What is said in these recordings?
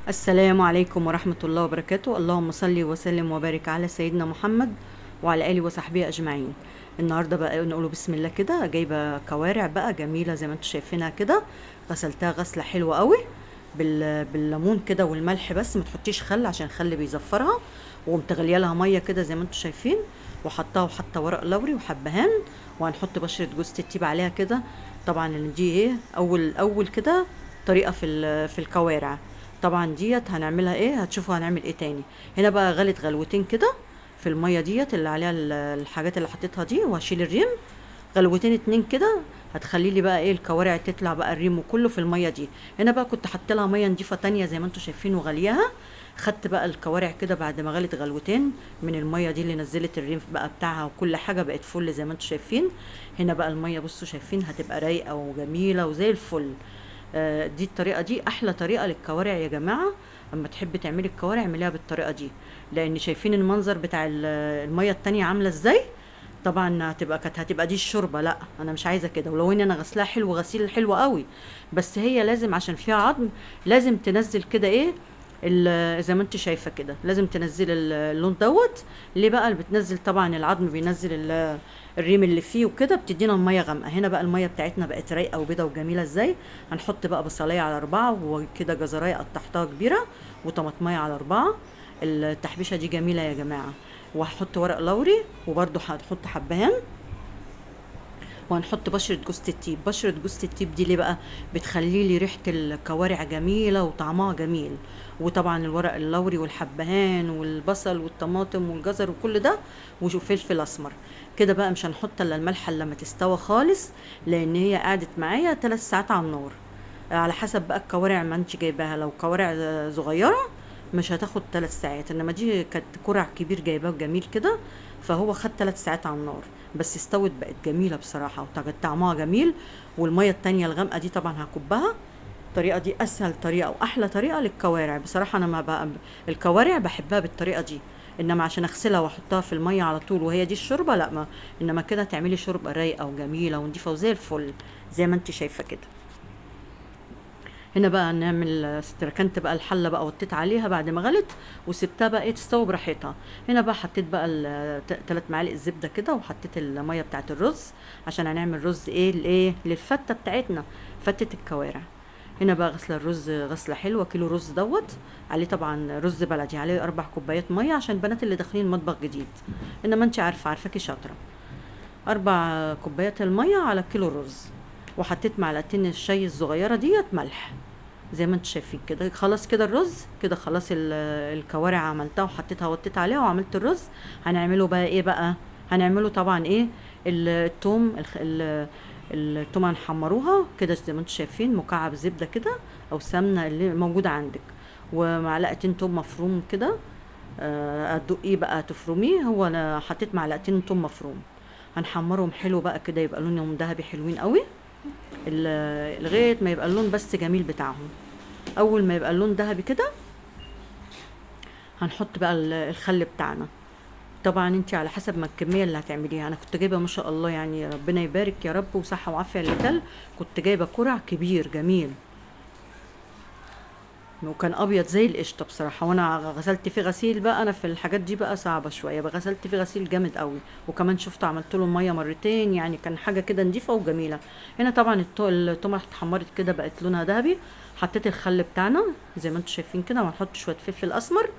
السلام عليكم ورحمة الله وبركاته. اللهم صل وسلم وبارك على سيدنا محمد وعلى آله وصحبه أجمعين. النهاردة بقى نقوله بسم الله كده. جايبة كوارع بقى جميلة زي ما انتم شايفينها كده، غسلتها غسلة حلوة قوي بالليمون كده والملح، بس ما تحطيش خل عشان الخل بيزفرها، وقمت غالية لها مية كده زي ما انتم شايفين، وحطها وحاطه ورق لوري وحبهان، وهنحط بشره جوز الطيب عليها كده. طبعا دي ايه اول كده طريقه في الكوارع. طبعا ديت هنعملها ايه، هتشوفوا هنعمل ايه تاني. هنا بقى غلت غلوتين كده في المية ديت اللي عليها الحاجات اللي حطيتها دي، وهشيل الريم غلوتين اتنين كده، هتخلي لي بقى ايه الكوارع تطلع بقى الريم وكله في المية دي. هنا بقى كنت حاطه لها مية نضيفه تانية زي ما انتم شايفين وغلياها. خدت بقى الكوارع كده بعد ما غلت غلوتين من المية دي اللي نزلت الريم بقى بتاعها، وكل حاجة بقت فل زي ما انتم شايفين. هنا بقى المية بصوا شايفين هتبقى رايقة وجميلة وزي الفل. دي الطريقة دي احلى طريقه للكوارع يا جماعة. اما تحبي تعملي الكوارع اعمليها بالطريقة دي، لان شايفين المنظر بتاع المية التانية عامله ازاي. طبعا كانت هتبقى دي الشوربة، لا انا مش عايزه كده، ولو ان انا غسلاها حلو غسيل حلو قوي، بس هي لازم عشان فيها عظم لازم تنزل كده ايه زي ما انت شايفه كده، لازم تنزل اللون دوت. ليه بقى بتنزل؟ طبعا العظم بينزل الريم اللي فيه وكده، بتدينا المية غامقه. هنا بقى المية بتاعتنا بقت رايقة وبيضه وجميلة ازاي. هنحط بقى بصلايه على 4 وكده، جزرايه قطعتها كبيرة، وطماطمايه على 4. التحبيشه دي جميلة يا جماعة. وهحط ورق لوري، وبرده هنحط حبهان، وهنحط بشرة جوز الطيب. بشرة جوز الطيب دي ليه بقى؟ بتخلي لي ريحة الكوارع جميلة وطعمها جميل. وطبعا الورق اللوري والحبهان والبصل والطماطم والجزر وكل ده، وفلفل اسمر كده. بقى مش هنحط الا الملح لما تستوى خالص، لان هي قعدت معايا 3 ساعات على النار، على حسب بقى الكوارع ما انت جايباها. لو كوارع صغيرة مش هتاخد 3 ساعات، انما دي كانت كرع كبير جايباه جميل كده، فهو خد 3 ساعات على النار، بس استوت بقت جميلة بصراحة وطعمها جميل. والمية التانية الغامقه دي طبعا هكبها. الطريقة دي اسهل طريقه واحلى طريقه للكوارع بصراحة. انا ما بقى الكوارع بحبها بالطريقة دي، انما عشان اغسلها واحطها في المية على طول وهي دي الشوربة لا، ما انما كده تعملي شوربة رايقة وجميلة ونضيفه وزي الفل زي ما انت شايفه كده. هنا بقى نعمل استركنت بقى الحلة بقى، وطيت عليها بعد ما غلت وسبتها بقى ايه تستوي براحتها. هنا بقى حطيت بقى 3 معالق الزبدة كده، وحطيت المية بتاعت الرز عشان هنعمل رز ايه الايه للفته بتاعتنا، فتة الكوارع. هنا بقى غسله الرز غسله حلوة، كيلو رز دوت عليه طبعا رز بلدي، عليه 4 كوبايات مية عشان البنات اللي داخلين مطبخ جديد، انما انت عارفاكي شاطرة. 4 كوبايات المية على كيلو الرز، وحطيت معلقتين الشاي الصغيرة ديت ملح زي ما انتم شايفين كده. خلاص كده الرز كده خلاص، الكوارع عملتها وحطيتها وطيت عليها وعملت الرز. هنعمله بقى ايه بقى؟ هنعمله طبعا ايه التوم، التوم هنحمروها كده زي ما انتم شايفين، مكعب زبدة كده او سمنه اللي موجودة عندك، ومعلقتين توم مفروم كده. هتدقيه بقى تفرميه، هو انا حطيت معلقتين توم مفروم. هنحمرهم حلو بقى كده، يبقى لونهم ذهبي حلوين قوي لغاية ما يبقى اللون بس جميل بتاعهم. اول ما يبقى اللون ذهبي كده هنحط بقى الخل بتاعنا. طبعا انت على حسب ما الكمية اللي هتعمليها. انا كنت جايبه ما شاء الله يعني ربنا يبارك يا رب وصحة وعافيه للكل، كنت جايبه كرع كبير جميل وكان ابيض زي القشطه بصراحة، وانا غسلت فيه غسيل بقى. انا في الحاجات دي بقى صعبة شوية، غسلت فيه غسيل جامد قوي، وكمان شفته عملت له المية مرتين، يعني كان حاجة كده نضيفه وجميلة. هنا طبعا التومه اتحمرت كده بقت لونها ذهبي. حطيت الخل بتاعنا زي ما انتم شايفين كده، وهنحط شوية فلفل اسمر.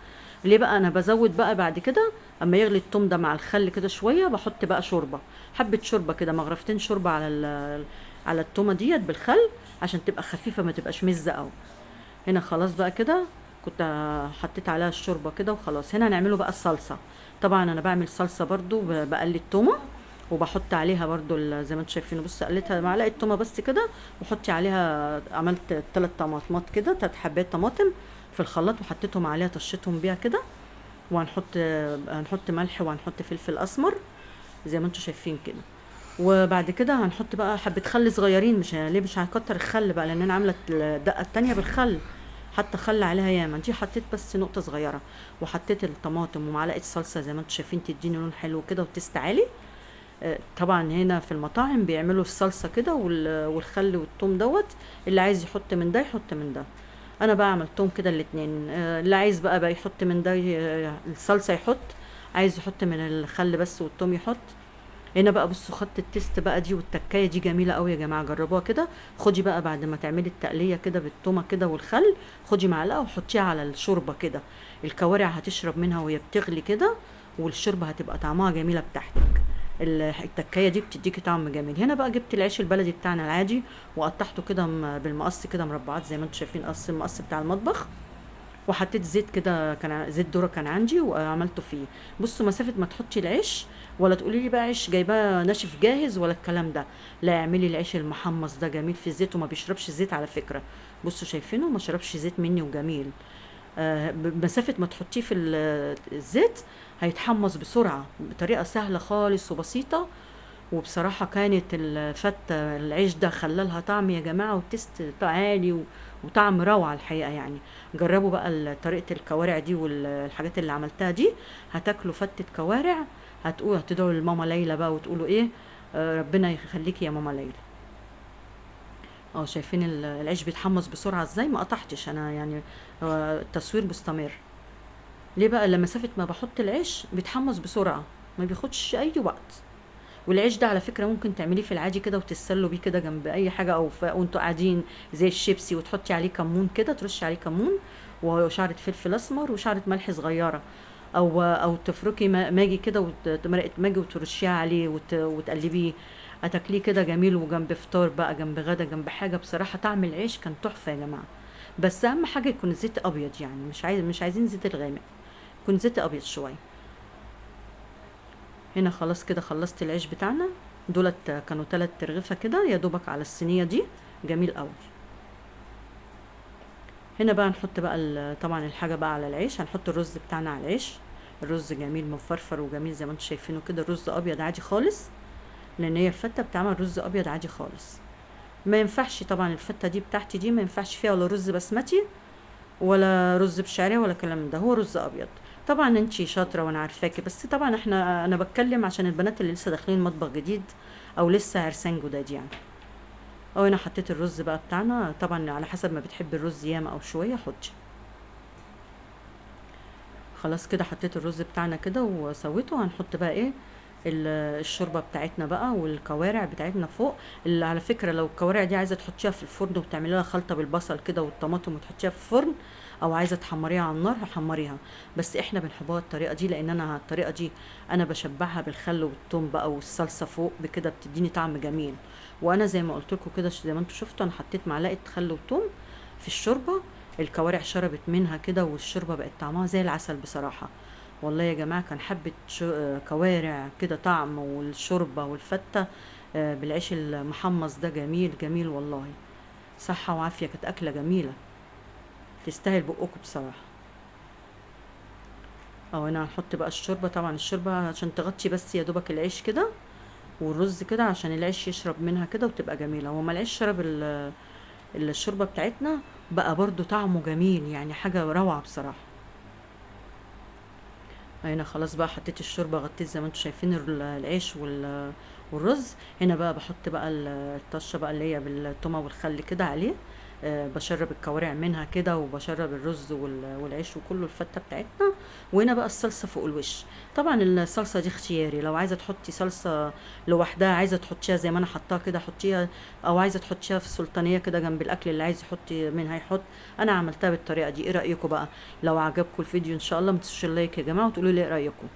ليه بقى انا بزود بقى بعد كده اما يغلي التوم ده مع الخل كده شوية، بحط بقى شوربة، حبه شوربة كده، مغرفتين شوربة على التومه ديت بالخل عشان تبقى خفيفة ما تبقاش مزه قوي. هنا خلاص بقى كده كنت حطيت عليها الشوربة كده وخلاص. هنا هنعمله بقى الصلصه. طبعا انا بعمل صلصه برضو، بقلي التومه وبحط عليها برضو زي ما انتم شايفين. بص قليتها معلقه تومة بس كده، وحطي عليها، عملت 3 طماطمات كده، 3 حبات طماطم في الخلاط وحطيتهم عليها، طشيتهم بيها كده. هنحط ملح وهنحط فلفل اسمر زي ما انتم شايفين كده. وبعد كده هنحط بقى حبه خل صغيرين، مش ليه مش هكتر الخل بقى لان انا عامله الدقة التانية بالخل، حتى خل عليها ياما. دي حطيت بس نقطة صغيرة، وحطيت الطماطم ومعلقة صلصه زي ما انتم شايفين تديني لون حلو كده وتست عالي. طبعا هنا في المطاعم بيعملوا الصلصه كده والخل والثوم دوت، اللي عايز يحط من ده يحط من ده. انا بقى عملتهم كده الاتنين. اللي عايز بقى يحط من ده الصلصه يحط، عايز يحط من الخل بس والثوم يحط. هنا بقى بصوا خدت ال taste بقى دي والتكايه دي جميلة قوي يا جماعة، جربوها كده. خدي بقى بعد ما تعملي التقليه كده بالتومه كده والخل، خدي معلقه وحطيها على الشوربة كده، الكوارع هتشرب منها وهي بتغلي كده، والشوربه هتبقى طعمها جميلة بتاعتك. التكايه دي بتديكي طعم جميل. هنا بقى جبت العيش البلدي بتاعنا العادي وقطعته كده بالمقص كده مربعات زي ما انتم شايفين، قص المقص بتاع المطبخ، وحطيت زيت كده، كان زيت ذره كان عندي وعملته فيه. بصوا مسافة ما تحطي العيش، ولا تقولي لي بقى عيش جايباه ناشف جاهز ولا الكلام ده، لا اعملي العيش المحمص ده جميل في الزيت وما بيشربش زيت على فكرة. بصوا شايفينه ما شربش زيت مني وجميل. مسافة ما تحطيه في الزيت هيتحمص بسرعة بطريقة سهلة خالص وبسيطة. وبصراحة كانت الفته العيش ده خلالها طعم يا جماعة، وتست عالي وطعم روعه الحقيقة يعني. جربوا بقى طريقه الكوارع دي والحاجات اللي عملتها دي، هتاكلوا فته كوارع هتقولوا هتدعوا لماما ليلى بقى وتقولوا ايه، ربنا يخليكي يا ماما ليلى. شايفين العيش بيتحمص بسرعة ازاي، ما قطعتش انا يعني، التصوير مستمر. ليه بقى؟ لما مسافة ما بحط العيش بيتحمص بسرعة، ما بياخدش اي وقت. والعيش ده على فكرة ممكن تعمليه في العادي كده وتتسلوا بيه كده جنب اي حاجة، او وانتوا قاعدين زي الشيبسي، وتحطي عليه كمون كده، ترشي عليه كمون وشعره فلفل اسمر وشعره ملح صغيرة، او تفركي ماجي كده مرقه ماجي وترشيها عليه وتقلبيه، هتاكليه كده جميل، وجنب فطار بقى، جنب غدا، جنب حاجة. بصراحة طعم العيش كان تحفة يا جماعة. بس اهم حاجة يكون الزيت ابيض يعني، مش عايزين زيت الغامق، يكون زيت ابيض شوية. هنا خلاص كده خلصت العيش بتاعنا، دولت كانوا 3 ترغيفه كده يا دوبك على الصينية دي، جميل قوي. هنا بقى نحط بقى طبعا الحاجة بقى على العيش، هنحط الرز بتاعنا على العيش. الرز جميل مفرفر وجميل زي ما انتم شايفينه كده، الرز ابيض عادي خالص، لان هي الفته بتعمل رز ابيض عادي خالص. ما ينفعش طبعا الفته دي بتاعتي دي ما ينفعش فيها ولا رز بسمتي ولا رز بشعريه ولا الكلام ده، هو رز ابيض. طبعا انتي شاطرة وانا عارفاكي، بس طبعا انا بتكلم عشان البنات اللي لسه داخلين مطبخ جديد او لسه عرسان جداد يعني. او انا حطيت الرز بقى بتاعنا، طبعا على حسب ما بتحبي الرز ياما او شوية حطي. خلاص كده حطيت الرز بتاعنا كده وسويته. هنحط بقى ايه الشوربة بتاعتنا بقى والكوارع بتاعتنا فوق. اللي على فكرة لو الكوارع دي عايزه تحطيها في الفرن وتعملي لها خلطه بالبصل كده والطماطم وتحطيها في الفرن، او عايزه تحمريها على النار حمريها، بس احنا بنحبها الطريقة دي، لان انا الطريقة دي انا بشبعها بالخل والثوم بقى والصلصه فوق بكده، بتديني طعم جميل. وانا زي ما قلت لكم كده، زي ما انتم شفتوا انا حطيت معلقه خل وثوم في الشوربة، الكوارع شربت منها كده والشوربه بقت طعمها زي العسل بصراحة. والله يا جماعة كان حبه كوارع كده طعم، والشوربه والفته بالعيش المحمص ده جميل جميل والله، صحة وعافيه، كانت اكله جميلة تستاهل بقكم بصراحة. انا هنحط بقى الشوربة، طبعا الشوربة عشان تغطي بس يا دوبك العيش كده والرز كده، عشان العيش يشرب منها كده وتبقى جميلة. وما العيش شرب الشوربة بتاعتنا بقى برضو طعمه جميل يعني، حاجة روعه بصراحة. هنا خلاص بقى حطيت الشوربة، غطيت زي ما انتم شايفين العيش والرز. هنا بقى بحط بقى الطشه بقى اللي هي بالتومه والخل كده عليه، بشرب الكوارع منها كده، وبشرب الرز والعيش وكله الفته بتاعتنا. وهنا بقى الصلصه فوق الوش، طبعا الصلصه دي اختياري، لو عايزه تحطي صلصه لوحدها، عايزه تحطيها زي ما انا حطاها كده حطيها، او عايزه تحطيها في السلطانيه كده جنب الاكل، اللي عايز يحط منها يحط. انا عملتها بالطريقة دي، ايه رايكم بقى؟ لو عجبكم الفيديو ان شاء الله ما تنسوش ال like يا جماعة، وتقولوا لي ايه رايكم.